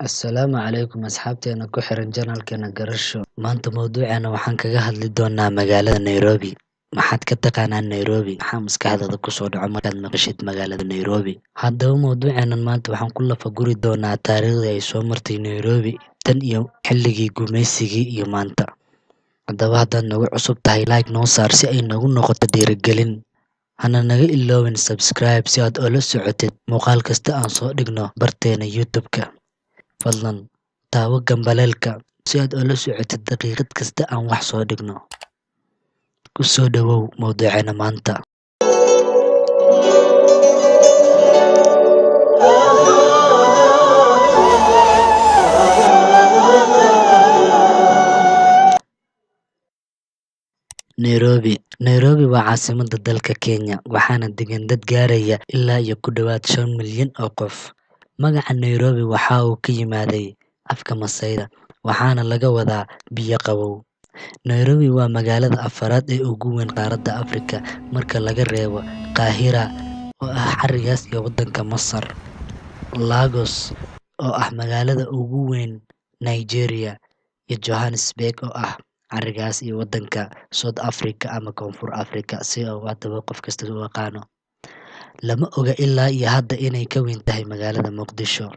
Assalaamu calaykum asxaabteena ku xiran channelkeena Garasho. Maanta mawduuceena waxaan kaga hadli doonaa magaalada Nairobi. Maxaad ka taqaanaa Nairobi? Maxaa maskaxdaada kusoo dhaco markaad maqashid magaalada Nairobi? Haddaba mawduuceenan maanta waxaan ku lafaguri doonaa taariikhdii ay soo martay Nairobi tan iyo xilligii gumaysigii iyo maanta. Haddaba haddaad nagu cusub tahay, like noo saar si ay nagu noqoto dhiirigelin. Hana naga iloowin subscribe si aad ula socotid muuqaal kasta aan soo dhigno barteena YouTube-ka. Fadlan taawo gambaleelka si aad ula socotid daqiiqad kasta aan wax soo dhigno. Ku soo dhawow mawduuceena maanta. Nairobi. Nairobi waa caasimadda dalka Kenya, waxaana degan dad gaaraya ilaa iyo ku dhawaad 5 milyan oo qof. Magaca Nairobi waxa uu ka yimaaday afka Maasayda, waxaana laga wadaa biyo qabow. Nairobi waa magaalada afraad ee ugu weyn qaaradda Afrika marka laga reebo Qaahira oo ah xarigaas iyo waddanka Masar, Lagos oo ah magaalada ugu weyn Nigeria, iyo Johannesburg oo ah carigaas iyo waddanka South Africa ama Koonfur Africa si uu haddaba qof kasta u yaqaano. Lama oga ilaa iyo hadda inay ka weyn tahay magaalada Muqdisho.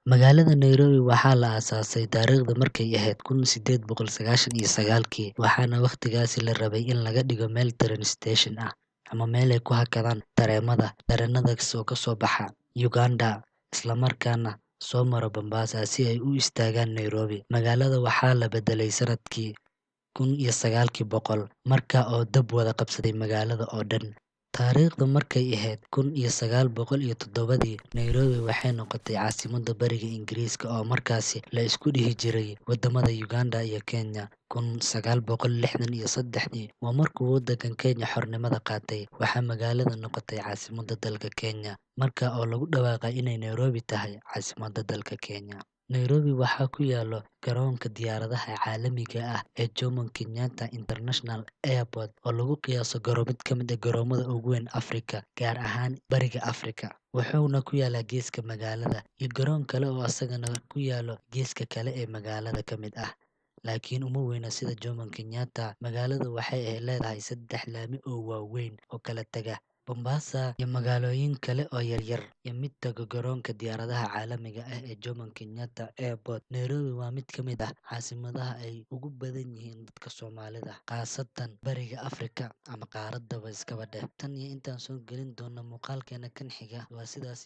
Magaalada Nairobi waxaa la aasaasay taariikhda markay ahayd 1899-kii, waxaana waqtigaasi la rabay in laga dhigo meel train station ah ama meel ay ku hakadaan tareemada tareenada soo kasoo baxa Uganda isla markaana soo maro Mombasa si ay u istaagaan Nairobi. Magaalada waxaa la bedelay sanadkii 1900 markaa oo dab wada qabsaday magaalada oo dhan. Taariikhdu markay ahayd 1907-dii, Nairobi waxay noqotay caasimadda Bariga Ingiriiska oo markaasi la isku dhihi jiray waddamada Uganda iyo Kenya. 1963-dii waa markuu waddankan Kenya xornimada qaatay, waxaa magaalada noqotay caasimadda dalka Kenya, markaa oo lagu dhawaaqay inay Nairobi tahay caasimadda dalka Kenya. Nairobi waxaa ku yaalo garoonka diyaaradaha caalamiga ah ee Jomo Kenyatta International Airport oo lagu qiyaaso mid ka mid ah garoomada ugu weyn Afrika, gaar ahaan Bariga Afrika. Wuxuuna ku yaalaa geeska magaalada iyo garoon kale oo asagana ku yaalo geeska kale ee magaalada ka mid ah. Laakiin uma weyna sida Jomo Kenyatta. Magaaladu waxay leedahay saddex laami oo waaweyn oo kala taga Mombasa iyo magaalooyin kale oo yaryar iyo mid tago garoonka diyaaradaha caalamiga ah ee Jomo Kenyatta Airport. Nairobi waa mid ka mid ah caasimadaha ay ugu badan yihiin dadka Soomaalida, khaasatan Bariga Afrika ama qaaraddaba iskaba dheh. Tan iyo intaan soo gelin doono muuqaalkeena kan xiga, waa sidaas.